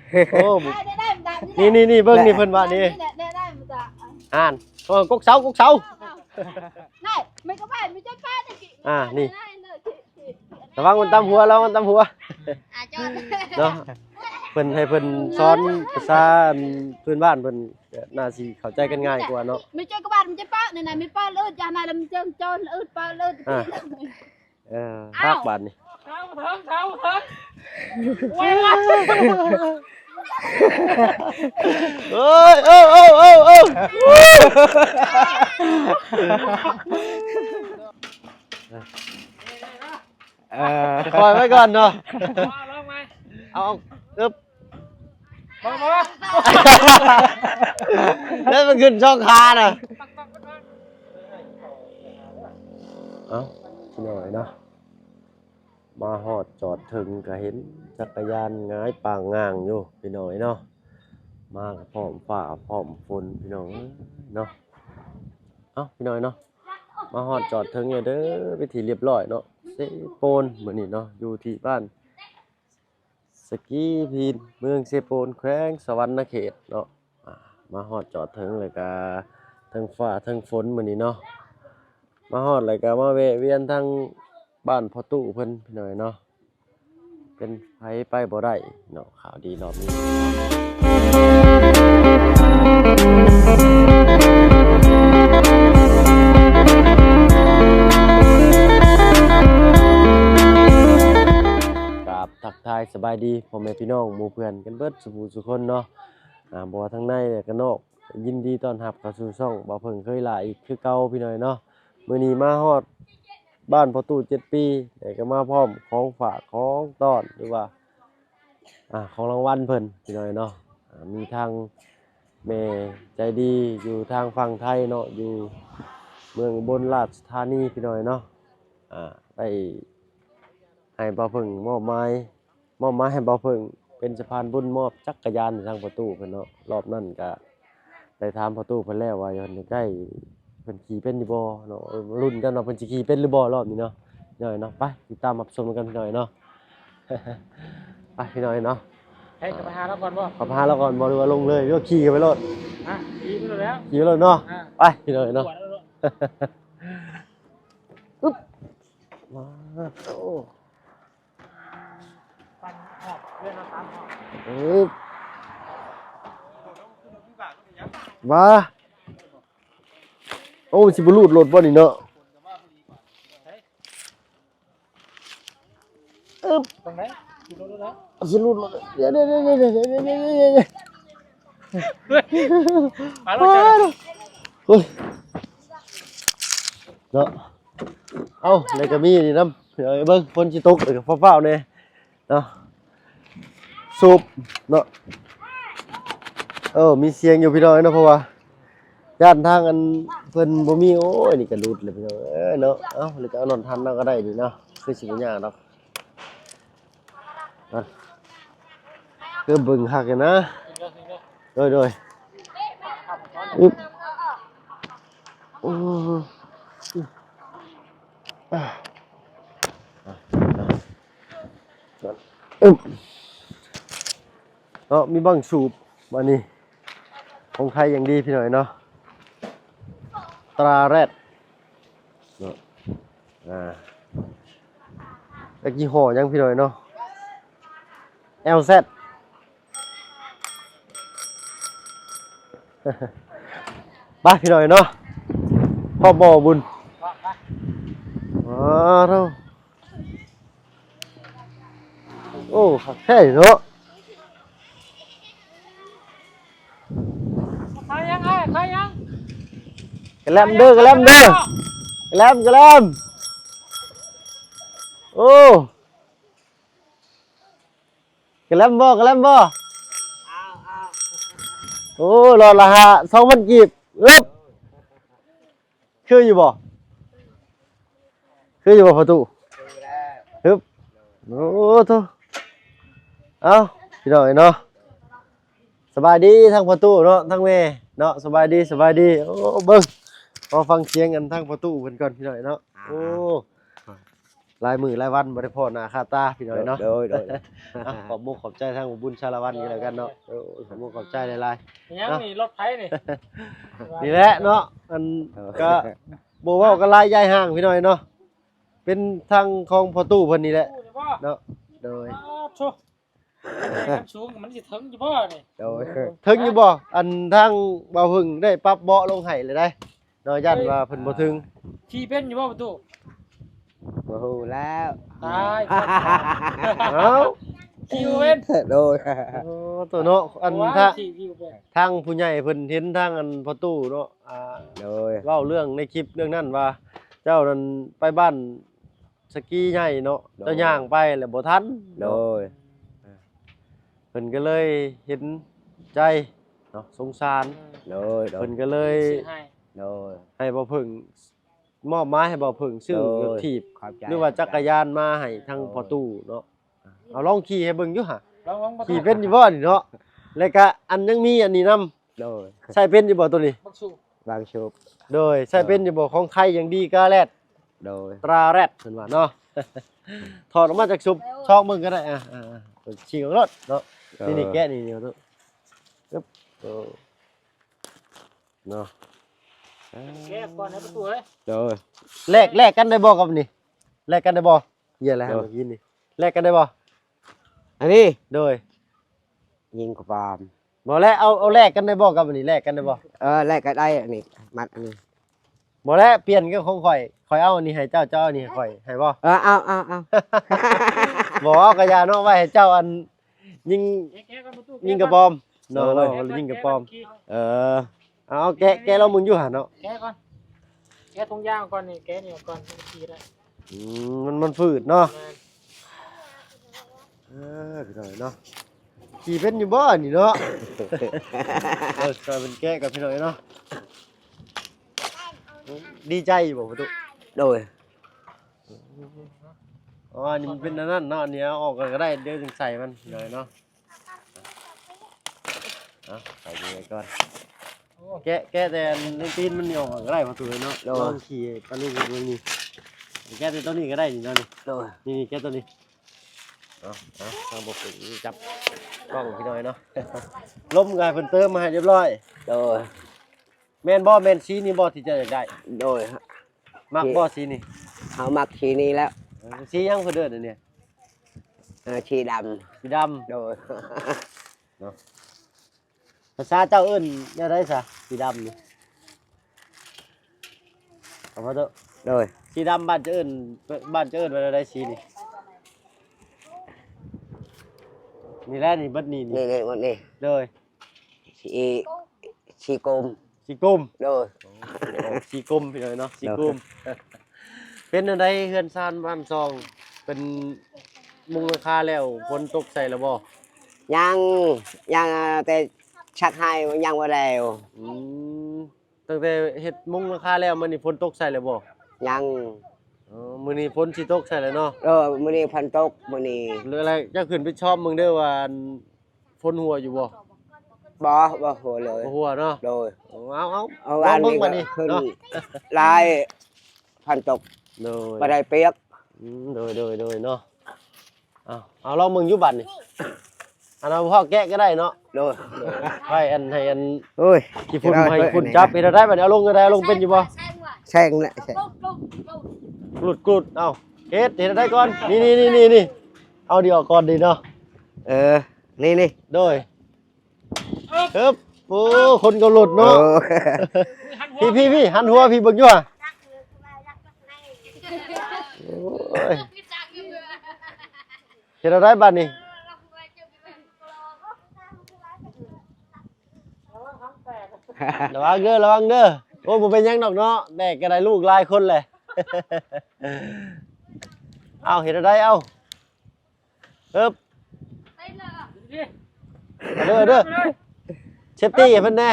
ໂອ້ ນີ້ໆໆ ເບິ່ງນີ້ ເພິ່ນວ່ານີ້ ນີ້ແຫຼະ ແນະໄດ້ມັນຈະ ອ່ານ ເອີ ກົກເສົາ ກົກເສົາ ນີ້ ມັນກໍໄປ ມັນຈະໄປ ອ່າ ນີ້ ລະວັງມັນຕຳຫົວ ລະວັງມັນຕຳຫົວ ອ່າ ຈອດ ເນາະ ເພິ່ນ ໃຫ້ເພິ່ນສອນພາສາພື້ນບ້ານ ເພິ່ນໜ້າຊິເຂົ້າໃຈກັນງ່າຍກວ່າເນາະ ມັນຈະກະບາດ ມັນຈະປະ ນີ້ນະ ມັນປະເລີດ ຢ່ານາລະ ມັນເຈີງຈອນເລີດ ປະເລີດ ອ່າ ເອີ ຄັກບາດນີ້ ເອົາ ເຖິງ ເຖິງ ເຖິງ ໂອ້ຍ ໂອ້ຍ ໂອ້ ໂອ້ ໂອ້ ໂອ້ ເອີ ຄ່ອຍໄວ້ກ່ອນເນາະ ເອົາ ເອີບ ບໍ່ ບໍ່ ແລ້ວມັນຂຶ້ນຊ່ອງຄານະ ເອົ້າ ພີ່ນ້ອງເນາະ ມາຮອດຈອດເຖິງກໍເຫັນຈັກກະຍານຫງາຍປາງງາງຢູ່ ພີ່ນ້ອງເນາະ ມາກໍພ້ອມຟ້າພ້ອມຝົນ ພີ່ນ້ອງເອີຍເນາະ ເອົ້າ ພີ່ນ້ອງເນາະ ມາຮອດຈອດເຖິງແລ້ວເດີ ເປັນທີ່ຮຽບຮ້ອຍເນາະ ເຊໂປນ ມື້ນີ້ເນາະ ຢູ່ທີ່ບ້ານ ສະກີພີນ ເມືອງເຊໂປນ ແຂວງສະຫວັນນະເຂດເນາະ ອ່າ ມາຮອດຈອດເຖິງແລ້ວກະທັງຟ້າທັງຝົນມື້ນີ້ເນາະ ມາຮອດແລ້ວກະມາແວະວຽນທາງບ້ານພໍ່ຕູ້ເພິ່ນ ພີ່ນ້ອງເນາະ ເປັນໃຜໄປບໍ່ໄດ້ເນາະ ຂ່າວດີລອບນີ້ ກາບທັກທາຍສະບາຍດີພໍ່ແມ່ພີ່ນ້ອງໝູ່ເພື່ອນກັນເບິດສູ່ຜູ້ສູ່ຄົນເນາະ ອ່າ ບໍ່ວ່າທາງໃນ ແລະ ກະນອກ ຍິນດີຕ້ອນຮັບເຂົ້າສູ່ຊ່ອງບ່າວເຜິ້ງເຄີຍຫຼ້າອີກຄືເກົ່າ ພີ່ນ້ອງເນາະ ມື້ນີ້ມາຮອດບ້ານພໍ່ຕູ້ເຈັດປີ ແລ້ວກໍມາພ້ອມຂອງຝາກຂອງຕ້ອນ ຫຼືວ່າ ອ່າ ຂອງລາງວັນເພິ່ນ ພີ່ນ້ອງເນາະ ອ່າ ມີທາງແມ່ໃຈດີຢູ່ທາງຝັ່ງໄທເນາະ ຢູ່ເມືອງອຸບົນລາຊະທານີ ພີ່ນ້ອງເນາະ ອ່າ ໄດ້ ໃຫ້ບ່າວເຜິ້ງມອບໝາຍ ມອບໝາຍໃຫ້ບ່າວເຜິ້ງເປັນສະພານບຸນ ມອບຈັກກະຍານໃຫ້ທາງພໍ່ຕູ້ເພິ່ນເນາະ ລອບນັ້ນກະໄດ້ຖາມພໍ່ຕູ້ເພິ່ນແລ້ວວ່າເພິ່ນຢາກໄດ້ ເພິ່ນຂີ່ເປັນຢູ່ບໍ່ເນາະ ເອີ ມາລຸ້ນກັນວ່າເພິ່ນຊິຂີ່ເປັນຫຼືບໍ່ລອບນີ້ເນາະ ພີ່ນ້ອງເນາະ ໄປຕິດຕາມຮັບຊົມນຳກັນ ພີ່ນ້ອງເນາະ ໄປ ພີ່ນ້ອງເນາະ ເອີ ຈະໄປຫາລາວກ່ອນບໍ່ ເຂົ້າໄປຫາລາວກ່ອນບໍ່ ຫຼືວ່າລົງເລີຍ ຫຼືວ່າຂີ່ກັນໄປໂລດ ຮະ ຂີ່ໄປໂລດແລ້ວ ຂີ່ໄປໂລດເນາະ ອ່າ ໄປ ພີ່ນ້ອງເນາະ ປວດແລ້ວໂລດ ອຶບ ມາ ໂອ້ ປັນຮອບເຮືອນເຮົາສາມຮອບ ອຶບ ມາ ໂອ້ ຊິບໍ່ຫຼຸດລົດບໍ່ນີ້ເນາະ ອຶບ ຕອງໃດ ຊິຫຼຸດລົດແລ້ວ ຊິຫຼຸດລົດ ດຽວໆໆໆ ໂອ້ຍ ເນາະ ເອົາ ແລ້ວກໍມີນີ້ນຳ ເອີ ເບິ່ງ ຝົນຊິຕົກ ເອີ ຟ້າວໆແດ່ເນາະ ສູບເນາະ ເອີ ມີສຽງຢູ່ພີ່ນ້ອງເນາະ ເພາະວ່າຢ້ານທາງອັນເພິ່ນບໍ່ມີ ໂອ້ຍ ນີ້ກໍຫຼຸດແລ້ວພີ່ນ້ອງເອີຍເນາະ ເອົາ ແລ້ວກໍເອົານອນທັນເນາະ ກໍໄດ້ນີ້ເນາະ ຄືຊິບໍ່ຍາກດອກ ອ່ະ ຄືເບິ່ງຄັກຢູ່ນະ ໂດຍ ໂດຍ ອຶບ ອືມ ອ່າ ອຶບ ເນາະ ມີບັ້ງສູບ ອັນນີ້ ຂອງໄທຢ່າງດີພີ່ນ້ອງເນາະ ຕາແຣດ ເນາະ ອ່າ ຈັກຍີ່ຫໍ້ຫຍັງພີ່ນ້ອງເນາະ ແອວແຊັດ ໄປພີ່ນ້ອງເນາະ ພ້ອມບໍ່ບຸນ ອ້າໂທ້ ໂອ້ ຄັກແທ້ເນາະ ຂາຍຫຍັງອ້າຍ ຂາຍຫຍັງ ກະແລັມເດີ ກະແລັມເດີ ກະແລັມ ກະແລັມ ໂອ້ ກະແລັມບໍ່ ກະແລັມບໍ່ ໂອ້ ຫຼອດລະຫ້າ ສອງພັນກີບ ອຶບ ຄືຢູ່ບໍ່ ຄືຢູ່ບໍ່ພໍ່ຕູ້ ຮຶບ ໂອ້ໂທ້ ເອົ້າ ພີ່ນ້ອງເອີຍເນາະ ສະບາຍດີທາງພໍ່ຕູ້ເນາະ ທາງແມ່ເນາະ ສະບາຍດີ ສະບາຍດີ ໂອ້ ເບິ່ງ ຂໍຟັງສຽງອັນທາງພໍ່ຕູ້ເພິ່ນກ່ອນ ພີ່ນ້ອງເນາະ ໂອ້ ຫຼາຍມື້ຫຼາຍວັນບໍ່ໄດ້ພໍ້ໜ້າຄ່າຕາພີ່ນ້ອງເນາະ. ໂດຍ ໂດຍ ອ່ະ ຂອບມຸກຂອບໃຈທາງບໍ່ບຸນສາລະວັນນີ້ແລ້ວກັນເນາະ. ໂດຍ ຂອບມຸກຂອບໃຈຫຼາຍໆ ຍັງ ເນາະ ນີ້ລົດໃຜນີ້? ນີ້ແຫຼະເນາະ ອັນ ເອີ ກະບໍ່ເວົ້າກັນຫຼາຍ ຍ້າຍຫ້າງພີ່ນ້ອງເນາະ. ເປັນທາງຂອງພໍ່ຕູ້ເພິ່ນນີ້ແຫຼະ ຕູ້ນີ້ບໍ່? ເນາະ. ໂດຍ ອ້າວໂທ້ ຄັນສູງມັນຊິເຖິງຢູ່ບໍ່ນີ້? ໂດຍ ເຖິງຢູ່ບໍ່? ອັນທາງບ່າວເພິ່ງໄດ້ປັບເບາະລົງໃຫ້ແລ້ວໃດ໋ເນາະ ຢ້ານວ່າເພິ່ນບໍ່ເຖິງ. ຂີ່ເປັນຢູ່ບໍ່ປະຕູ? ບໍ່ຮູ້ແລ້ວ ຕາຍ ເອົ້າ ຂີ່ບໍ່ເປັນ. ໂດຍ ໂອ້ ໂຕເນາະ ອັນ ວ່າ ທາງ ຂີ່ ຂີ່ບໍ່ເປັນ. ທາງຜູ້ໃຫຍ່ເພິ່ນເຫັນທາງອັນພໍ່ຕູ້ເນາະ ອ່າ ໂດຍ ເວົ້າເລື່ອງໃນຄລິບເລື່ອງນັ້ນວ່າ ເຈົ້ານັ້ນໄປບ້ານ ສະກີໃຫຍ່ເນາະ ໂດຍ ເຈົ້າຍ່າງໄປແລ້ວບໍ່ທັນເນາະ. ໂດຍ ເພິ່ນກໍເລີຍເຫັນໃຈເນາະ ສົງສານ. ໂດຍ ໂດຍ ເພິ່ນກໍເລີຍ ໂດຍ ໃຫ້ບ່າວເພິ່ງ ມອບໝາຍໃຫ້ບ່າວເພິ່ງຊື້ ໂດຍ ລົດຖີບ ຂອບໃຈ ຫຼືວ່າຈັກກະຍານມາໃຫ້ທາງ ໂດຍ ພໍ່ຕູ້ເນາະ. ເອົາລອງຂີ່ໃຫ້ເບິ່ງຢູ່ຫະ ລອງ ລອງ ຂີ່ເປັນຢູ່ບໍ່ນີ້ເນາະ? ແລ້ວກະອັນຍັງມີອັນນີ້ນຳ. ໂດຍ ໃຊ້ເປັນຢູ່ບໍ່ໂຕນີ້? ບັກສູບ ບັກສູບ ໂດຍ ໃຊ້ເປັນຢູ່ບໍ່? ຂອງໄທຢ່າງດີ ກາແລັດ ໂດຍ ຕາແລັດເພິ່ນວ່າເນາະ. ຖອດອອກມາຈາກສູບຊອກເບິ່ງກໍໄດ້ ອ່າ ອ່າ ອ່າ ສີຂອງລົດເນາະ. ເອີ ນີ້ ນີ້ແກະນີ້ ນີ້ເນາະ ໂຕ ເນາະ ແກະກ່ອນໃຫ້ປະຕູເອີຍ. ໂດຍ ແລກ ແລກກັນໄດ້ບໍ່ກັບນີ້? ແລກກັນໄດ້ບໍ່? ເຫຍແລ້ວ ໂດຍ ເມື່ອກີ້ນີ້ ແລກກັນໄດ້ບໍ່? ອັນນີ້ ໂດຍ ຍິງກະປອມ ບໍ່ແລະ ເອົາ ເອົາແລກກັນໄດ້ບໍ່ກັບອັນນີ້ ແລກກັນໄດ້ບໍ່? ເອີ ແລກກໍໄດ້ ອັນນີ້ມັດອັນນີ້ ບໍ່ແລະ ປ່ຽນກັບຂອງຂ້ອຍ ຂ້ອຍເອົາອັນນີ້ໃຫ້ເຈົ້າ ເຈົ້າເອົາອັນນີ້ໃຫ້ຂ້ອຍ ໃຫ້ບໍ່? ເອີ ເອົາ ເອົາ ເອົາ ບໍ່ ເອົາກະຢ່າເນາະ ໄວ້ໃຫ້ເຈົ້າອັນຍິງ ແກະ ແກະກ່ອນປະຕູ ຍິງກະປອມເນາະ ແກະກ່ອນ ເນາະ ແກະກ່ອນ ຍິງກະປອມ ແກະກ່ອນ ເອີ ເອົາ ເອົາແກະ ແກະລອງເບິ່ງຢູ່ຫັ້ນເນາະ ແກະກ່ອນ ແກະຖົງຢາງກ່ອນນີ້ ແກະນີ້ອອກກ່ອນ ມັນຂີ່ໄດ້ ອືມ ມັນ ມັນຝືດເນາະ ແມ່ນ ເອີ ພີ່ນ້ອງເນາະ ຂີ່ເປັນຢູ່ບໍ່ອັນນີ້ເນາະ? ເອີ ຊ່ອຍເພິ່ນແກະກ່ອນພີ່ນ້ອງເນາະ ດີໃຈຢູ່ບໍ່ປະຕູ? ໂດຍ ອໍ ອັນນີ້ມັນເປັນອັນນັ້ນເນາະ ອັນນີ້ເອົາອອກກ່ອນກໍໄດ້ ດຽວຈຶ່ງໃສ່ມັນພີ່ນ້ອງເນາະ. ເອົາ ໃສ່ນີ້ໄວ້ກ່ອນ ໂອ້ ແກະ ແກະແຕ່ອັນຕີນມັນນີ້ອອກກໍໄດ້ປະຕູເນາະ ໂດຍ ລອງຂີ່ປະລູກເບິ່ງນີ້ ແກະແຕ່ຕົວນີ້ກໍໄດ້ນີ້ເນາະ ນີ້ ໂດຍ ນີ້ ນີ້ແກະຕົວນີ້ ເອົາ ເອົາ ເອົາບໍ່ເປັນ ຈັບກ້ອງພີ່ນ້ອງເນາະ ລົມກໍໃຫ້ເພິ່ນເຕີມມາໃຫ້ຮຽບຮ້ອຍ ໂດຍ ແມ່ນບໍ່? ແມ່ນສີນີ້ບໍ່ທີ່ເຈົ້າຢາກໄດ້? ໂດຍ ມັກບໍ່ສີນີ້? ເຮົາມັກສີນີ້ແລ້ວ ເອີ ສີຫຍັງເພິ່ນເອີ້ນອັນນີ້? ເອີ ສີດຳ ສີດຳ ໂດຍ ເນາະ ພາສາເຈົ້າເອີ້ນແນວໃດຊະ ສີດຳນີ້? ເອົາມາເດີ ໂດຍ ສີດຳບ້ານເຈົ້າເອີ້ນ ບ້ານເຈົ້າເອີ້ນວ່າແນວໃດສີນີ້? ນີ້ແຫຼະນີ້ ເບິດນີ້ ນີ້ ນີ້ ນີ້ ໝົດນີ້ ໂດຍ ສີ ສີກົມ ສີກົມ ໂດຍ ໂອ້ ສີກົມພີ່ນ້ອງເນາະ ສີກົມ ໂດຍ ເປັນແນວໃດເຮືອນຊານບ້ານຊ່ອງ ເປັນມຸງຫຼັງຄາແລ້ວ ຝົນຕົກໃສ່ແລ້ວບໍ່? ຍັງ ຍັງ ແຕ່ຊັກໄຫ້ຍັງບໍ່ແລ້ວ ອືມ ຕັ້ງແຕ່ເຮັດມຸງຫຼັງຄາແລ້ວ ມື້ນີ້ຝົນຕົກໃສ່ແລ້ວບໍ່? ຍັງ ເອີ ມື້ນີ້ຝົນຊິຕົກໃສ່ແລ້ວເນາະ ເອີ ມື້ນີ້ຝົນຕົກ ມື້ນີ້ ແລ້ວເຈົ້າຂຶ້ນໄປຊອມເບິ່ງເດີວ່າ ຝົນຫົວຢູ່ບໍ່? ບໍ່ ບໍ່ຫົວເລີຍ ບໍ່ຫົວເນາະ ໂດຍ ເອົາ ເອົາ ເອົາ ລອງເບິ່ງບາດນີ້ເນາະ ຫຼາຍ ຝົນຕົກ ໂດຍ ບໍ່ໄດ້ປຽກ ອືມ ໂດຍ ໂດຍ ໂດຍເນາະ ເອົາ ເອົາລອງເບິ່ງຢູ່ບາດນີ້ ອັນນັ້ນພໍ່ແກະກໍໄດ້ເນາະ ໂດຍ ໄວ້ອັນ ໃຫ້ອັນ ໂອ້ຍ ຂີ້ຝຸ່ນ ໃຫ້ຝຸ່ນຈັບ ເຮັດແນວໃດບາດນີ້ ເອົາລົງກໍໄດ້ ເອົາລົງເປັນຢູ່ບໍ່? ແຊງແຫຼະ ແຊງ ກຣູດ ກຣູດ ເອົາ ເຮັດ ເຮັດແນວໃດກ່ອນ ນີ້ ນີ້ ນີ້ ນີ້ ເອົາດີອອກກ່ອນດີເນາະ ເອີ ນີ້ ນີ້ ໂດຍ ເອີບ ໂອ້ ຄົນກໍຫຼຸດເນາະ ເອີ ພີ່ ພີ່ ພີ່ ຫັນຫົວພີ່ເບິ່ງຢູ່ຫະ ໂອ້ຍ ເຮັດແນວໃດບາດນີ້ ລະວັງເດີ ລະວັງເດີ ໂອ້ຍ ບໍ່ເປັນຫຍັງດອກເນາະ ແຕກກໍໄດ້ ລູກຫຼາຍຄົນແຫຼະ ເອົາ ເຮັດແນວໃດ ເອົາ ເອີບ ເດີ ເດີ ເຊຟຕີ້ໃຫ້ເພິ່ນແດ່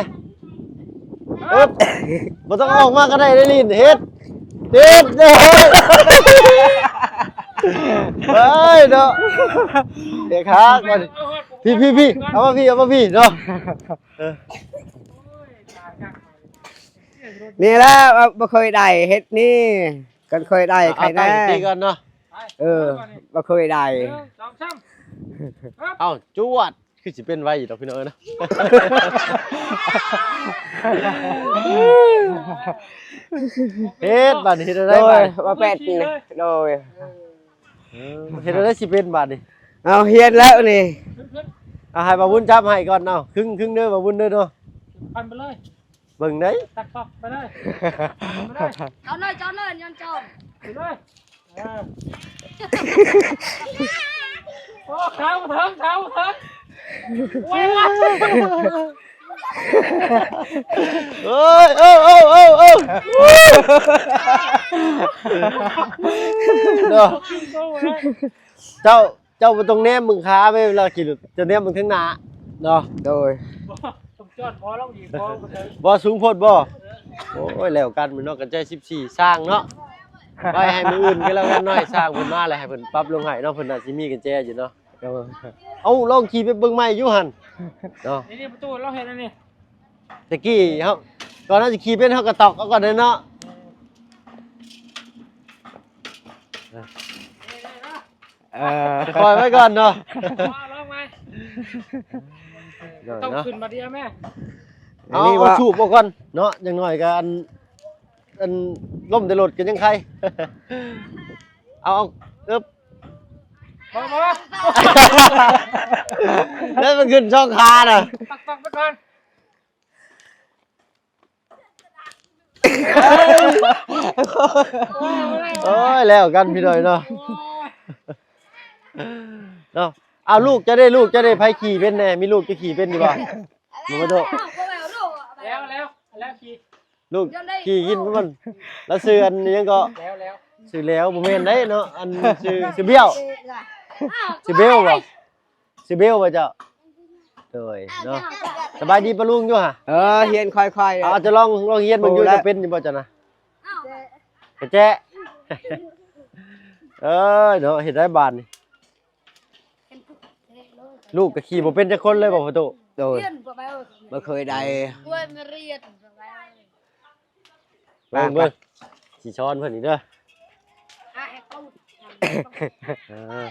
ເອີບ ບໍ່ຕ້ອງອອກມາກໍໄດ້ ໄດ້ຫຼິ້ນ ເຮັດ ເຮັດ ເດີ ເຮີ້ຍເນາະ ເດັກຮັກ ພີ່ ພີ່ ພີ່ ເອົາມາພີ່ ເອົາມາພີ່ເນາະ ເອີ ນີ້ແຫຼະ ບໍ່ເຄີຍໄດ້ເຮັດນີ້ ຄັນເຄີຍໄດ້ ເອົາ ໃຄແນ່ ຕັ້ງສະຕິກ່ອນເນາະ. ເອີ ບໍ່ເຄີຍໄດ້ ໜຶ່ງ ສອງ ສາມ ເອົ້າ ຈວດ ຄືຊິເປັນໄວຢູ່ດອກພີ່ນ້ອງເອີຍເນາະ ເຮັດບາດນີ້ ເຮັດແນວໃດບາດນີ້ ໂດຍ ວ່າແປດປີ ໂດຍ ເອີ ເຮັດແນວໃດຊິເປັນບາດນີ້ ເອົາ ຮຽນແລ້ວນີ້ ເອົາ ໃຫ້ບ່າວບຸນຈັບໃຫ້ກ່ອນ ເອົາ ຄຶ່ງ ຄຶ່ງເດີບ່າວບຸນເດີເນາະ ພັນໄປເລີຍ ເບິ່ງໄດ້ ຕັກຕອກໄປເລີຍ ໄປເລີຍ ເຈົ້າເລີຍ ເຈົ້າເລີຍ ຍ້ອນເຈົ້າ ໄປເລີຍ ເອີ ໂອ້ ເຂົ້າເຖິງ ເຂົ້າເຖິງ ໂອ້ຍ ໂອ້ຍ ໂອ້ ໂອ້ ໂອ້ ໂອ້ ເນາະ ເຈົ້າ ເຈົ້າບໍ່ຕ້ອງແນມເບິ່ງຂາເວລາຂີ່ລົດ ເຈົ້າແນມເບິ່ງທາງໜ້າເນາະ ໂດຍ ບໍ່ ຕ້ອງຈອດ ບໍ່ລອງດີ ບໍ່ ບໍ່ສູງໂພດບໍ່ ໂອ້ຍ ແລ້ວກັນ ມື້ນອກກັນໃຈສິບສີ່ ຊ່າງເນາະ ໄວ້ໃຫ້ມື້ອື່ນກໍແລ້ວກັນ ນ້ອຍຊ່າງເພິ່ນມາແລ້ວ ໃຫ້ເພິ່ນປັບລົງໃຫ້ເນາະ ເພິ່ນໜ້າຊິມີກະແຈຢູ່ເນາະ ເອົາ ລອງຂີ່ໄປເບິ່ງໃໝ່ຢູ່ຫັ້ນເນາະ ນີ້ໆ ປະຕູລອງເຮັດອັນນີ້ ຕະກີ້ເຮົາ ກ່ອນເຮົາຊິຂີ່ເປັນ ເຮົາກໍຕອກເອົາກ່ອນເນາະ ເອີ ຄ່ອຍໄວ້ກ່ອນເນາະ ເອົາລອງໃໝ່ ຕ້ອງຂຶ້ນບາດດຽວແມ່ ເອົາ ເອົາສູບອອກກ່ອນເນາະ ຢ່າງໜ້ອຍກໍອັນ ອັນ ລົ້ມແຕ່ລົດກໍຍັງໄຄ ເອົາ ເອົາ ເອີບ ບໍ່ ບໍ່ ແລ້ວມັນຂຶ້ນຊ່ອງຄານະ ຕອກໆ ໄປກ່ອນ ໂອ້ຍ ແລ້ວກັນພີ່ນ້ອງເນາະ ເນາະ ເອົາ ລູກເຈົ້າເດ້ ລູກເຈົ້າເດ້ ໃຜຂີ່ເປັນແດ່ ມີລູກເຈົ້າຂີ່ເປັນຢູ່ບໍ່ ບໍ່ໂດ ແລ້ວ ແລ້ວ ແລ້ວຂີ່ ລູກຂີ່ກິນມັນ ລາວຊື່ອັນຫຍັງເກາະ ແລ້ວ ແລ້ວ ຊື່ແລ້ວ ບໍ່ແມ່ນໄດ໋ເນາະ ອັນຊື່ ຊື່ບ້ຽວ ຊື່ບ້ຽວບໍ່ ຊື່ເບວບໍ່ເຈົ້າ ໂດຍເນາະ ສະບາຍດີປ້າລຸງຢູ່ຫະ ເອີ ຮຽນຄ່ອຍໆ ເອົາ ຈະລອງ ລອງຮຽນເບິ່ງຢູ່ ຈະເປັນຢູ່ບໍ່ເຈົ້ານະ ກະແຈະ ເອີ ເນາະ ເຮັດໄດ້ບາດນີ້ ລູກກໍຂີ່ບໍ່ເປັນຈັກຄົນເລີຍບໍ່ພໍ່ຕູ້ ໂດຍ ບໍ່ເຄີຍໄດ້ ໂອ້ຍ ມາຮຽນ ເບິ່ງ ເບິ່ງ ຊິສອນເພິ່ນອີກເດີ ເອີ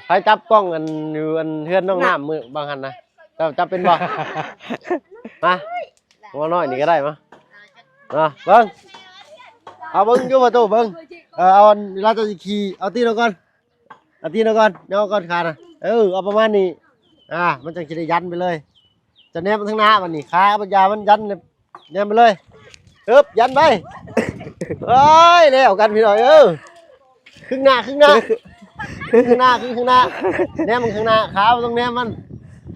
ໃຜຈັບກ້ອງອັນຢູ່ອັນເຮືອນນ້ອງນ້ຳມື້ບາງຫັ້ນນະ ເຈົ້າຈັບເປັນບໍ່ ມາ ຫົວນ້ອຍນີ້ກໍໄດ້ ມາ ມາ ເບິ່ງ ເອົາເບິ່ງຢູ່ປະຕູເບິ່ງ ເອີ ເອົາອັນເວລາເຈົ້າຊິຂີ່ ເອົາຕີນອອກກ່ອນ ເອົາຕີນອອກກ່ອນ ເອົາກ່ອນຂານະ ເອີ ເອົາປະມານນີ້ ອ່າ ມັນຈັ່ງຊິໄດ້ຢັນໄປເລີຍ ຈະແນມທາງໜ້າບັດນີ້ ຂາບັດຢາມັນຢັນ ແນມໄປເລີຍ ຮຶບ ຢັນໄປ ໂອ້ຍ ແລ້ວກັນພີ່ນ້ອງເອີຍ ຄຶ່ງໜ້າ ຄຶ່ງໜ້າ ຄຶ່ງໜ້າ ຄຶ່ງ ຄຶ່ງໜ້າ ແນມມັນຂ້າງໜ້າ ຂາບໍ່ຕ້ອງແນມມັນ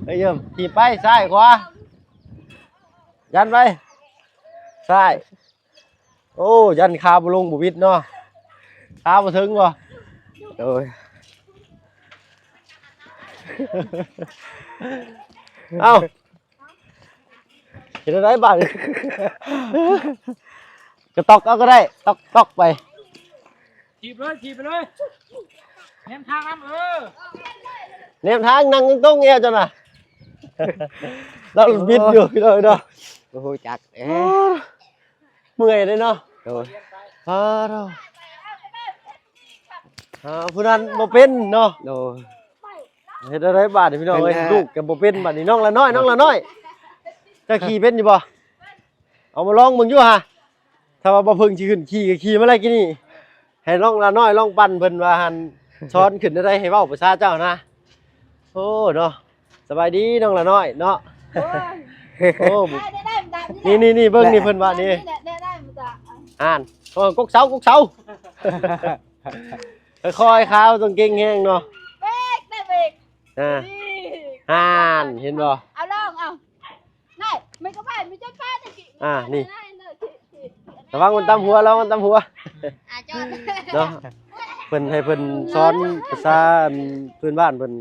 ເອີ ຖີບໄປ ຊ້າຍ ຂວາ ຢັນໄປ ຊ້າຍ ໂອ້ ຢ້ານຄາບໍ່ລົງບໍ່ວິດເນາະ ຄາບໍ່ເຖິງບໍ່ ໂດຍ ເອົ້າ ເຮັດແນວໃດບາດນີ້ ກະຕອກເອົາກໍໄດ້ ຕອກ ຕອກໄປ ຖີບເລີຍ ຖີບໄປເລີຍ ແນມທາງນຳ ເອີ ແນມທາງ ນັ່ງຕົງໆ ແອວເຈົ້ານະ ລາວບິດຢູ່ ພີ່ນ້ອງເນາະ ບໍ່ຮູ້ຈັກ ເອີ ເມື່ອຍເດ້ເນາະ ໂດຍ ອາ ເອີ ຜູ້ນັ້ນບໍ່ເປັນເນາະ ໂດຍ ເຮັດແນວໃດບາດນີ້ພີ່ນ້ອງເອີຍ ເປັນແທ້ ລູກກໍບໍ່ເປັນບາດນີ້ ນ້ອງລານ້ອຍ ນ້ອງລານ້ອຍ ເຈົ້າຂີ່ເປັນຢູ່ບໍ່ ເອົາມາລອງເບິ່ງຢູ່ຫາ ຖ້າວ່າບໍ່ເພິ່ງຊິຂຶ້ນຂີ່ກໍຂີ່ມາແລ້ວກີ້ນີ້ ໃຫ້ນ້ອງລານ້ອຍລອງປັ່ນເພິ່ນວ່າຫັ້ນ ສອນຂຶ້ນແນວໃດໃຫ້ເວົ້າພາສາເຈົ້ານະ ໂອ້ ເນາະ ສະບາຍດີນ້ອງລານ້ອຍເນາະ ໂອ້ຍ ໂອ້ ນີ້ໆໆ ເບິ່ງນີ້ເພິ່ນວ່ານີ້ ອ່ານ ໂອ້ ກົກເສົາ ກົກເສົາ ຄ່ອຍໆ ຂາວ ຕ້ອງເກັ່ງແຮງເນາະ ເບກ ເບກ ອ່າ ນີ້ ອ່ານ ເຫັນບໍ່ ເອົາລອງ ເອົາ ນີ້ ມັນກໍໄປ ມັນຈະໄປ ອ່າ ນີ້ ລະວັງມັນຕຳຫົວ ລະວັງມັນຕຳຫົວ ອ່າ ຈອດ ເນາະ ເພິ່ນໃຫ້ເພິ່ນສອນພາສາອັນພື້ນບ້ານເພິ່ນ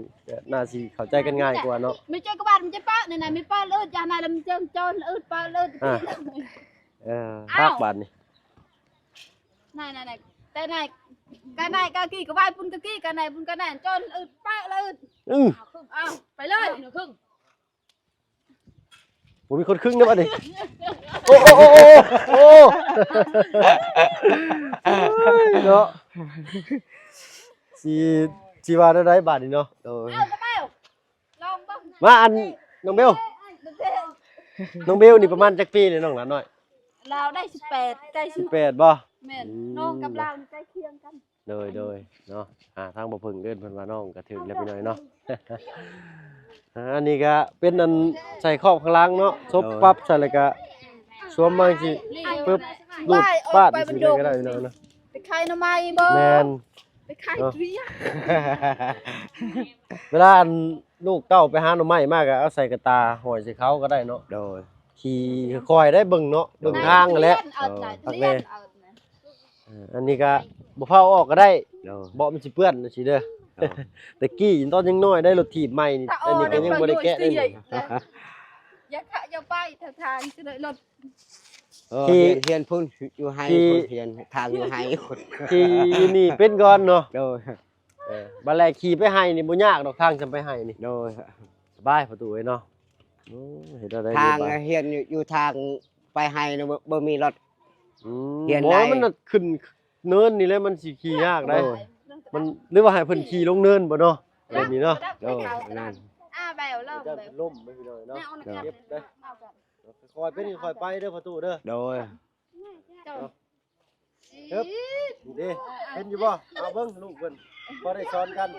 ໜ້າຊິເຂົ້າໃຈກັນງ່າຍກວ່າເນາະ ມັນຈະກະບາດ ມັນຈະປະ ນີ້ນະ ມັນປະເລີດ ຢ່າງນັ້ນລະ ມັນຈະຈອນເລີດ ປະເລີດ ອ່າ ເອີ ຄັກບາດນີ້ ນັ້ນໆ ແຕ່ນັ້ນ ກະໄນກະກີ້ກະວາຍ ປຸ້ນກະກີ້ກະໄນ ປຸ້ນກະໄນ ຈອນເອີດ ປະເລີດ ອື ເອົາ ໄປເລີຍ ບໍ່ມີຄົນຄຶ່ງເດ້ບາດນີ້ ໂອ້ ໂອ້ ໂອ້ ໂອ້ ໂອ້ຍ ເນາະ ຊິ ຊິວ່າແນວໃດບາດນີ້ເນາະ? ໂດຍ ເອົາ ນ້ອງເບວ ມາ ອັນ ນ້ອງເບວ ນ້ອງເບວນີ້ປະມານຈັກປີແລ້ວ ນ້ອງຫຼານ້ອຍ? ລາວໄດ້ສິບແປດ ໃກ້ສິບແປດບໍ່? ແມ່ນ ອືມ ນ້ອງກັບລາວນີ້ໃກ້ຄຽງກັນ. ໂດຍ ໂດຍ ເນາະ ອ່າ ທາງບໍ່ເພິ່ງເອີ້ນເພິ່ນວ່ານ້ອງກໍຖືກແລ້ວພີ່ນ້ອງເນາະ. ອ່າ ອັນນີ້ກໍເປັນອັນໃສ່ຄອບຂ້າງຫຼັງເນາະ ສົບ ໂດຍ ປັບໃສ່ ແລ້ວກໍສວມມາຈັ່ງຊີ້ ປຶບ ລູດປາດຈັ່ງຊີ້ເລີຍກໍໄດ້ພີ່ນ້ອງເນາະ. ໄປຂາຍໜໍ່ໄມ້ບໍ່? ແມ່ນ ໄປຂາຍ ເນາະ ເກລືອ ເວລາອັນລູກເຕົ້າໄປຫາໜໍ່ໄມ້ມາກໍເອົາໃສ່ກະຕ່າຫ້ອຍໃສ່ເຂົາກໍໄດ້ເນາະ. ໂດຍ ຂີ່ຄ່ອຍໆໄດ້ ເບິ່ງເນາະ ເບິ່ງທາງຫັ້ນແຫຼະ. ໂດຍ ເອົາໃຈ ເອີ ອັນນີ້ກໍບໍ່ພາວອອກກໍໄດ້ ໂດຍ ເບາະມັນຊິເປື້ອນຈັ່ງຊີ້ເດີ. ໂດຍ ແຕ່ກີ້ຕອນຍັງນ້ອຍໄດ້ລົດຖີບໃໝ່ນີ້ ຕາອ່ອນ ອັນນີ້ກໍຍັງບໍ່ໄດ້ແກະໄດ້ນີ້. ຢ່າຂະ ຢ່າໄປ ຖ້າທາງຊິໄດ້ລົດ ເອີ ຂີ່ ຮຽນ ຮຽນພຸ້ນ ຢູ່ໄຮ່ ຂີ່ ພຸ້ນ ຮຽນທາງຢູ່ໄຮ່ ຂີ່ຢູ່ນີ້ເປັນກ່ອນເນາະ. ໂດຍ ເອີ ບັດແລກຂີ່ໄປໄຮ່ນີ້ບໍ່ຍາກດອກ ທາງຈະໄປໄຮ່ນີ້. ໂດຍ ສະບາຍປະຕູເອີຍເນາະ. ໂອ້ ເຮັດແນວໃດ ທາງ ນີ້ບາດ ຮຽນຢູ່ ຢູ່ທາງໄປໄຮ່ນະ ບໍ່ ບໍ່ມີລົດ. ອືມ ຮຽນ ບໍ່ ໄດ້ ມັນນະຂຶ້ນເນີນນີ້ແຫຼະ ມັນຊິຂີ່ຍາກໄດ໋. ໂດຍ ມັນ ຫຼືວ່າໃຫ້ເພິ່ນຂີ່ລົງເນີນບໍ່ເນາະ ແບບນີ້ເນາະ. ໂດຍ ນັ້ນ ອ່າ ແບວ ເລີ່ມ ເຈົ້າ ແບວ ລົ້ມໄປພີ່ນ້ອງເນາະ. ເອີ ເຈັບເດີ ຄ່ອຍເປັນຄ່ອຍໄປເດີປະຕູເດີ. ໂດຍ ເຈົ້າ ເອີບ ນີ້ເດ້ ເຫັນຢູ່ບໍ່? ເອົາເບິ່ງລູກເພິ່ນ ພໍໄດ້ສອນກັນ. ເອ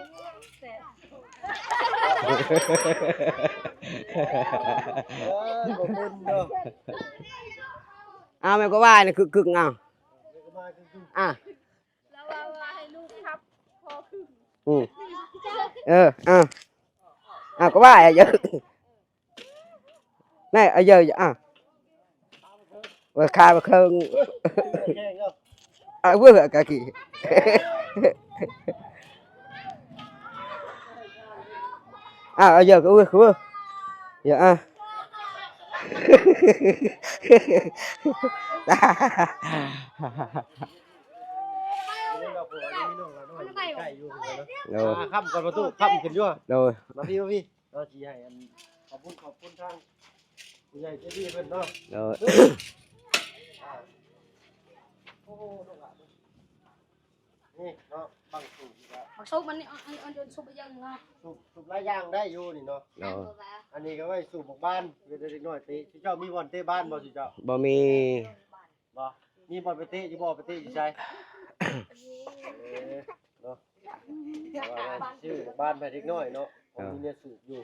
ີ ບໍ່ເປັນເດີ. ເອົາ ແມ່ກໍວ່ານີ້ ຄຶກໆ ເອົາ ແມ່ກໍວ່າຄຶກໆ ອ່ະ ລາວວ່າ ວ່າໃຫ້ລູກຂັບພໍຄຶ້ນ. ອືມ ເອີ ເອົາ ເອົາ ກໍວ່າຢູ່. ແນ່ ອາເຢີ ອາ ເວີ ຄາເຄິ່ງ ອາ ເວີ ກະກີ ອາ ອາເຢີ ກະເວີ ກະເວີ ເຢີ ອາ ໂດຍ ອ່າ ຄ້ຳກ່ອນປະຕູ ຄ້ຳຂຶ້ນຢູ່ ໂດຍ ມາພີ້ ມາພີ້. ເນາະ ຊິໃຫ້ອັນ ຂອບຄຸນ ຂອບຄຸນທາງຜູ້ໃຫຍ່ໃຈດີເພິ່ນເນາະ. ໂດຍ ອ່າ ໂອ້ ໂອ້ ລູກຫຼານ ນີ້ເນາະ ບັງສູບກະ ບັງສູບມັນນີ້ ອັນ ອັນ ອັນ ອັນສູບຢ່າງເນາະ ສູບ ສູບຫຼາຍຢ່າງໄດ້ຢູ່ນີ້ເນາະ. ໂດຍ ອັນນີ້ກະໄວ້ສູບໝາກບານ ເວລາເດັກນ້ອຍເຕະ ເຈົ້າມີບ່ອນເຕະບານບໍ່ ເຈົ້າ? ບໍ່ມີ. ບໍ່ ມີບ່ອນໄປເຕະຢູ່ບໍ່? ໄປເຕະຢູ່ໃສ? ເອີ ເນາະ ວ່າຊິຊື້ບານໃຫ້ເດັກນ້ອຍເນາະ ເອີ ມີແນວສູບຢູ່.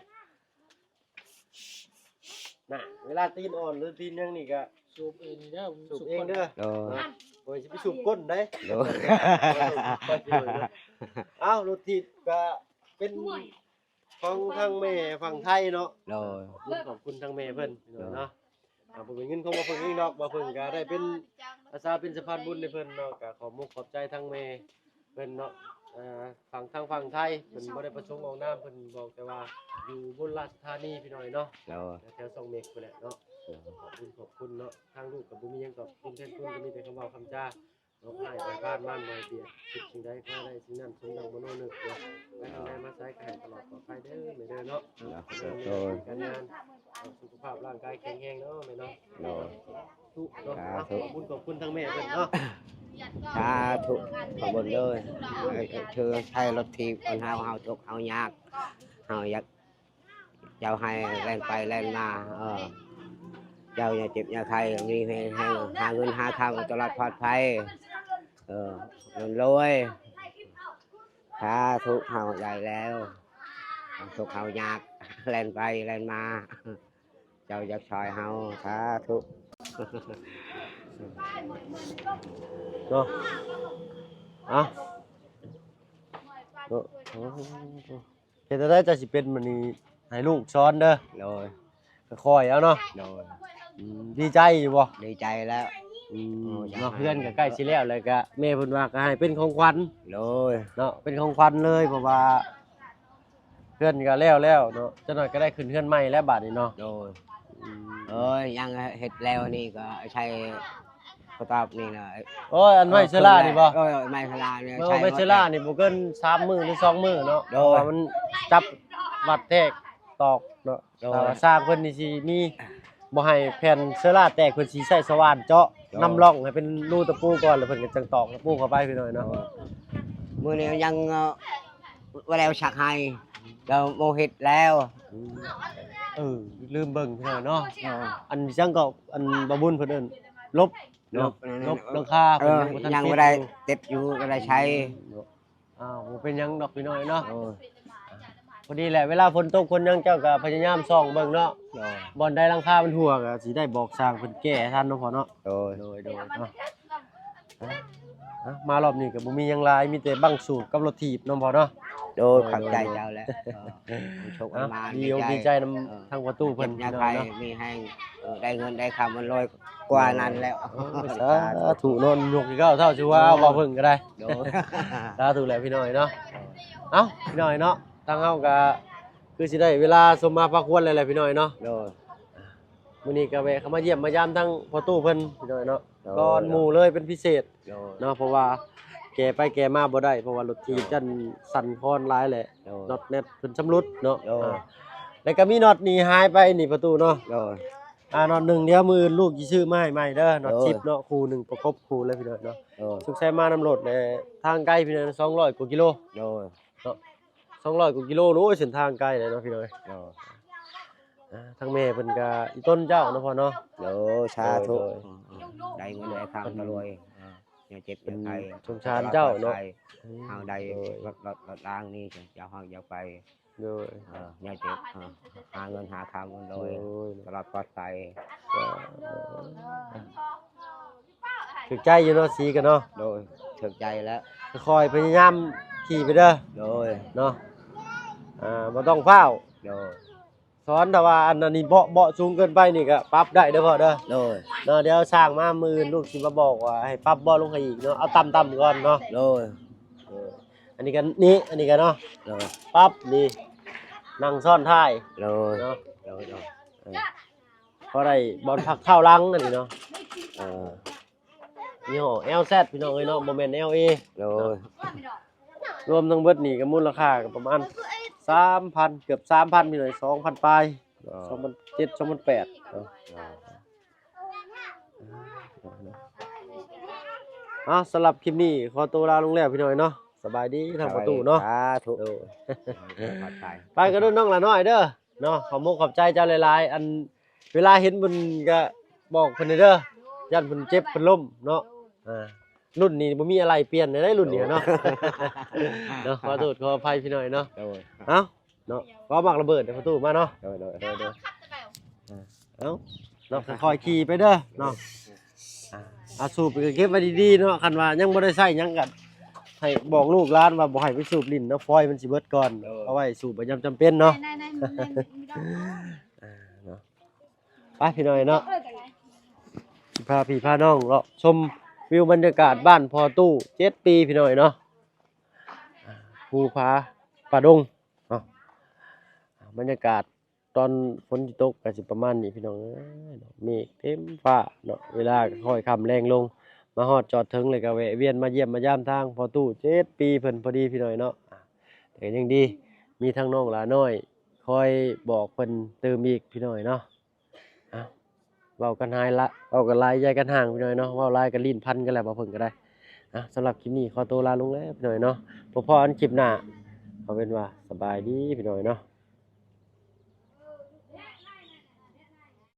ນະ ເວລາຕີນອ່ອນ ຫຼື ຕີນຫຍັງນີ້ກະສູບເອງເດີ ສູບເອງເດີ. ໂດຍ ເນາະ ໂອ້ຍ ຊິໄປສູບກົ້ນໄດ໋. ໂດຍ ເອົ້າ ລົດຖີບກະເປັນ ຂອງທາງແມ່ຝັ່ງໄທເນາະ. ໂດຍ ຂອບຄຸນ ຂອບຄຸນທາງແມ່ເພິ່ນເນາະ. ໂດຍ ເອົາ ບໍ່ແມ່ນເງິນຂອງບໍ່ເພິ່ງເອງດອກ ບໍ່ເພິ່ງກະໄດ້ເປັນອາສາເປັນສະພານບຸນໃຫ້ເພິ່ນເນາະ. ກະຂອບມຸກຂອບໃຈທາງແມ່ເພິ່ນເນາະ ເອີ ຝັ່ງ ທາງຝັ່ງໄທ ເພິ່ນບໍ່ໄດ້ປະສົງອອກນາມ ເພິ່ນບອກແຕ່ວ່າຢູ່ອຸບົນລາຊະທານີ ພີ່ນ້ອງເນາະ. ໂດຍ ແຖວຊ່ອງເມັກພຸ້ນແຫຼະເນາະ. ໂດຍ ຂອບຄຸນ ຂອບຄຸນເນາະ. ທາງລູກກະບໍ່ມີຫຍັງຕອບແທນຄຸນ ກະມີແຕ່ຄຳເວົ້າຄຳຈາ ເນາະ ໃຫ້ໄປຜ່ານມາບໍ່ໃຫ້ບຽດ ຄິດສິ່ງໃດຂໍໃຫ້ໄດ້ສິ່ງນັ້ນ ສົມດັ່ງມະໂນນຶກເນາະ. ໄປທາງໃດມາໃສກໍໃຫ້ປະຫຼອດປອດໄພເດີແມ່ເດີເນາະ. ໂດຍ ການງານ ສຸຂະພາບຮ່າງກາຍແຂງແຮງເນາະແມ່ເນາະ. ໂດຍ ທຸກເນາະ. ສາທຸ ຂອບຄຸນ ຂອບຄຸນທາງແມ່ເພິ່ນເນາະ. ສາທຸ ຂອບຄຸນເດີ. ເອີ ເອີ ໃຊ້ລົດຖີບເພິ່ນເຮົາ ເຮົາທຸກເຮົາຍາກ ເຮົາຢາກ ເຈົ້າໃຫ້ແລ່ນໄປແລ່ນມາ ເອີ ເຈົ້າຢ່າເຈັບຢ່າໄຂ້ ມີແຮງ ໃຫ້ຫາເງິນຫາຄຳຕະຫຼອດປອດໄພ ເອີ ເງິນລວຍ. ສາທຸ ເຮົາໄດ້ແລ້ວ ເຮົາທຸກເຮົາຍາກ ແລ່ນໄປແລ່ນມາ ເຈົ້າຢາກຊ່ອຍເຮົາ ສາທຸ ເນາະ. ເອົ້າ ເນາະ ໂອ້ ເຮັດແນວໃດເຈົ້າຊິເປັນບາດນີ້ ໃຫ້ລູກສອນເດີ. ໂດຍ ຄ່ອຍໆເອົາເນາະ. ໂດຍ ອືມ ດີໃຈຢູ່ບໍ່? ດີໃຈແລ້ວ. ອືມ ໂອ້ຍ ເນາະ ເຮືອນກໍໃກ້ຊິແລ້ວ ແລ້ວກໍແມ່ເພິ່ນວ່າກໍໃຫ້ເປັນຂອງຂວັນ. ໂດຍ ເນາະ ເປັນຂອງຂວັນເລີຍ ເພາະວ່າເຮືອນກໍແລ້ວແລ້ວເນາະ ຈັກໜ້ອຍກໍໄດ້ຂຶ້ນເຮືອນໃໝ່ແລ້ວບາດນີ້ເນາະ. ໂດຍ ອືມ ເອີຍ ຍັງເຮັດແລ້ວນີ້ກໍໃຊ້ ກະຕອບນີ້ນະ. ໂອ້ຍ ອັນໄມ້ເຊື້ອລານີ້ບໍ່? ເອີ ໄມ້ເຊື້ອລານີ້ ເອີ ໄມ້ເຊື້ອລານີ້ບໍ່ເກີນສາມມື້ ຫຼື ສອງມື້ເນາະ. ໂດຍ ເພາະວ່າມັນຈັບວັດແທກຕອກເນາະ. ໂດຍ ແຕ່ວ່າຊ່າງເພິ່ນນີ້ຊິມີ ບໍ່ໃຫ້ແຜ່ນເຊື້ອລາແຕກ ເພິ່ນຊິໃຊ້ສະຫວ່ານເຈາະ ໂດຍ ນຳຮ່ອງໃຫ້ເປັນຮູຕະປູກ່ອນ ແລ້ວເພິ່ນກໍຈັ່ງຕອກຕະປູເຂົ້າໄປ ພີ່ນ້ອງເນາະ. ໂດຍ ມື້ນີ້ຍັງ ເອີ ບໍ່ແລ້ວສັກໃຫ້ ແລ້ວໂມເຮັດແລ້ວ. ອືມ ເອີ ລືມເບິ່ງພີ່ນ້ອງເນາະ. ເອີ ອັນຈັ່ງກໍ ອັນບ່າວບຸນເພິ່ນເອີ້ນ ຫຼົບເນາະ ຫຼົບອັນນັ້ນ ຫຼົບຫຼັງຄາ ເອີ ເພິ່ນຍັງບໍ່ທັນ ຍັງບໍ່ໄດ້ຕິດຢູ່ ຕິດຢູ່ ກໍໄດ້ໃຊ້. ອືມ ເນາະ ອ້າວ ບໍ່ເປັນຫຍັງດອກພີ່ນ້ອງເນາະ. ໂອ້ຍ ພໍດີແຫຼະ ເວລາຝົນຕົກຝົນຫຍັງ ເຈົ້າກໍພະຍາຍາມສ່ອງເບິ່ງເນາະ. ໂດຍ ບ່ອນໃດຫຼັງຄາມັນຮົ່ວ ກໍຊິໄດ້ບອກຊ່າງເພິ່ນແກ້ໃຫ້ທັນເນາະພໍ່ເນາະ. ໂດຍ ໂດຍ ໂດຍ ເນາະ. ອ່ະ ມາຮອບນີ້ກໍບໍ່ມີຫຍັງຫຼາຍ ມີແຕ່ບັ້ງສູບກັບລົດຖີບເນາະພໍ່ເນາະ. ໂດຍ ໂດຍ ຂອບໃຈເຈົ້າແຫຼະ. ເອີ ໂຊກ ອ່ະ ມາ ດີອົກດີໃຈນຳ ເອີ ທາງພໍ່ຕູ້ເພິ່ນ ເຈັບຢ່າໄຂ້ ພີ່ນ້ອງເນາະ ມີແຮງ ເອີ ໄດ້ເງິນໄດ້ຄຳມັນລອຍກວ່ານັ້ນແລ້ວ. ໂອ້ຍ ສາທຸເນາະ ຍົກຄືເກົ່າ ເທົ່າຊິວ່າ ໂດຍ ເວົ້າເພິ່ນກໍໄດ້. ໂດຍ ສາທຸແຫຼະພີ່ນ້ອງເນາະ. ເອົ້າ ພີ່ນ້ອງເນາະ ທາງເຮົາກໍຄືຊິໄດ້ເວລາສົມມາພາຄວນແລ້ວແຫຼະພີ່ນ້ອງເນາະ. ໂດຍ ມື້ນີ້ກໍແວະເຂົ້າມາຢ້ຽມມາຢາມທາງພໍ່ຕູ້ເພິ່ນພີ່ນ້ອງເນາະ. ໂດຍ ກ່ອນໝູ່ເລີຍເປັນພິເສດ ໂດຍ ເນາະ ເພາະວ່າແກ່ໄປແກ່ມາບໍ່ໄດ້ ເພາະວ່າລົດຖີບ ໂດຍ ຢ້ານສັ່ນຄອນຫຼາຍແຫຼະ. ໂດຍ ນັອດແນັດເພິ່ນຊຳລຸດເນາະ. ໂດຍ ອ່າ ແລ້ວກໍມີນັອດນີ້ຫາຍໄປນີ້ພໍ່ຕູ້ເນາະ. ໂດຍ ອ່າ ນັອດໜຶ່ງ ດຽວມື້ອື່ນລູກຊິຊື້ມາໃຫ້ໃໝ່ເດີ ນັອດ ໂດຍ ສິບເນາະ ຄູ່ໜຶ່ງປະກົບຄູ່ເລີຍພີ່ນ້ອງເນາະ. ໂດຍ ສຸກໄຊມານຳລົດແຫຼະ ທາງໄກພີ່ນ້ອງ ສອງຮ້ອຍກວ່າກິໂລ ໂດຍ ເນາະ. ສອງຮ້ອຍກວ່າກິໂລ ໂອ້ຍ ເສັ້ນທາງໄກເລີຍເນາະພີ່ນ້ອງເອີຍ. ໂດຍ ອ່າ ທາງແມ່ເພິ່ນກໍອີ່ຕົນເຈົ້າເນາະພໍ່ເນາະ. ໂດຍ ສາທຸ. ໂດຍ ໂດຍ ອືມ ໄດ້ເງິນໄດ້ຄຳກໍລວຍ. ອ່າ ຢ່າເຈັບຢ່າໄຂ້ ເພິ່ນສົງສານເຈົ້າເນາະ. ເຮົາໄດ້ ໂດຍ ລົດ ລົດ ລົດລາງນີ້ ເຈົ້າຮັກຢາກໄປ. ໂດຍ ເອີ ຢ່າເຈັບ ເອີ ຫາເງິນຫາຄຳມັນໂດຍ ໂດຍ ຕະຫຼອດປອດໄພ. ຖືກໃຈຢູ່ເນາະ ສີກັນເນາະ. ໂດຍ ຖືກໃຈແລ້ວ ຄ່ອຍພະຍາຍາມຂີ່ໄປເດີ. ໂດຍ ເນາະ ອ່າ ບໍ່ຕ້ອງຟ້າວ. ໂດຍ ສອນ ຖ້າວ່າອັນ ອັນນີ້ເບາະ ເບາະສູງເກີນໄປນີ້ກໍປັບໄດ້ເດີພໍ່ເດີ. ໂດຍ ເນາະ ດຽວຊ່າງມາມື້ອື່ນລູກຊິມາບອກວ່າໃຫ້ປັບເບາະລົງໃຫ້ອີກເນາະ ເອົາຕ່ຳໆກ່ອນເນາະ. ໂດຍ ເອີ ອັນນີ້ກໍນີ້ ອັນນີ້ກໍເນາະ. ໂດຍ ປັບນີ້ ນັ່ງຊ້ອນທ້າຍ. ໂດຍ ເນາະ ໂດຍ ໂດຍ ເອີ ພໍໄດ້ບ່ອນພັກເທົ້າຫຼັງອັນນີ້ເນາະ. ເອີ ຍີ່ຫໍ້ ແອລແຊັດ ພີ່ນ້ອງເອີຍເນາະ ບໍ່ແມ່ນ ແອລເອ. ໂດຍ ລວມທັງເບິດນີ້ກໍມູນລະຄ່າກໍປະມານສາມພັນ ເກືອບສາມພັນ ພີ່ນ້ອງ ສອງພັນປາຍ. ອໍ ສອງພັນເຈັດ ສອງພັນແປດເນາະ. ອໍ ເອົາ ສຳລັບຄລິບນີ້ຂໍຕົວລາລົງແລ້ວ ພີ່ນ້ອງເນາະ. ສະບາຍດີທາງປະຕູເນາະ. ສະບາຍດີ ສາທຸ. ໂດຍ ຂອບໃຈ ໄປກັນເດີນ້ອງຫຼ້ານ້ອຍເດີ. ເນາະ ຂອບມຸກຂອບໃຈເຈົ້າຫຼາຍໆ. ອັນເວລາເຫັນບຸນກະບອກເພິ່ນແດ່ເດີ ຢ້ານເພິ່ນເຈັບເພິ່ນລົ້ມເນາະ. ອ່າ ລຸ້ນນີ້ບໍ່ມີອາໄຫຼ່ປ່ຽນໄດ໋ ລຸ້ນນີ້ເນາະ. ເນາະ ຂໍໂທດຂໍອະໄພພີ່ນ້ອງເນາະ. ໂດຍ ເອົ້າ ເນາະ ເວົ້າມັກລະເບີດເດີປະຕູມາເນາະ. ໂດຍ ໂດຍ ໂດຍ ໂດຍ ອ່າ ເອົ້າ ເນາະ ຄ່ອຍໆຂີ່ໄປເດີເນາະ. ອ່າ ເອົາສູບໄປເກັບໄວ້ດີໆເນາະ. ຄັນວ່າຍັງບໍ່ໄດ້ໃຊ້ຫຍັງກໍໃຫ້ບອກລູກຫຼານວ່າບໍ່ໃຫ້ໄປສູບຫຼິ້ນເນາະ ຟອຍມັນຊິເບິດກ່ອນ. ເອີ ເອົາໄວ້ສູບໄວ້ຍາມຈຳເປັນເນາະ. ອ່າ ເນາະ ໄປພີ່ນ້ອງເນາະ ຊິພາພີ່ພານ້ອງເລາະຊົມວິວບັນຍາກາດບ້ານພໍ່ຕູ້ເຈັດປີພີ່ນ້ອງເນາະ. ພູຜາປ່າດົງເນາະ ບັນຍາກາດ ຕອນຝົນຊິຕົກກໍຊິປະມານນີ້ພີ່ນ້ອງເອີຍເນາະ ເມກເຕັມຟ້າເນາະ. ເວລາກໍຄ່ອຍຄ່ຳແລງລົງ ມາຮອດຈອດເຖິງແລ້ວກໍແວະວຽນມາຢ້ຽມມາຢາມທາງພໍ່ຕູ້ເຈັດປີເພິ່ນພໍດີພີ່ນ້ອງເນາະ. ແຕ່ກໍຍັງດີ ມີທັງນ້ອງຫຼ້ານ້ອຍຄອຍບອກເພິ່ນຕື່ມອີກພີ່ນ້ອງເນາະ. ອ່ະ ເວົ້າກັນຫາຍລະ ເວົ້າກັນຫຼາຍຢາຍກັນຫ່າງພີ່ນ້ອງເນາະ. ເວົ້າຫຼາຍກໍລີ້ນພັນກັນແລ້ວ ບໍ່ເພິ່ງກໍໄດ້. ອ່ະ ສຳລັບຄລິບນີ້ຂໍຕົວລາລົງແລ້ວພີ່ນ້ອງເນາະ. ພໍ້ກັນຄລິບໜ້າ ເອົາເປັນວ່າສະບາຍດີພີ່ນ້ອງເນາະ.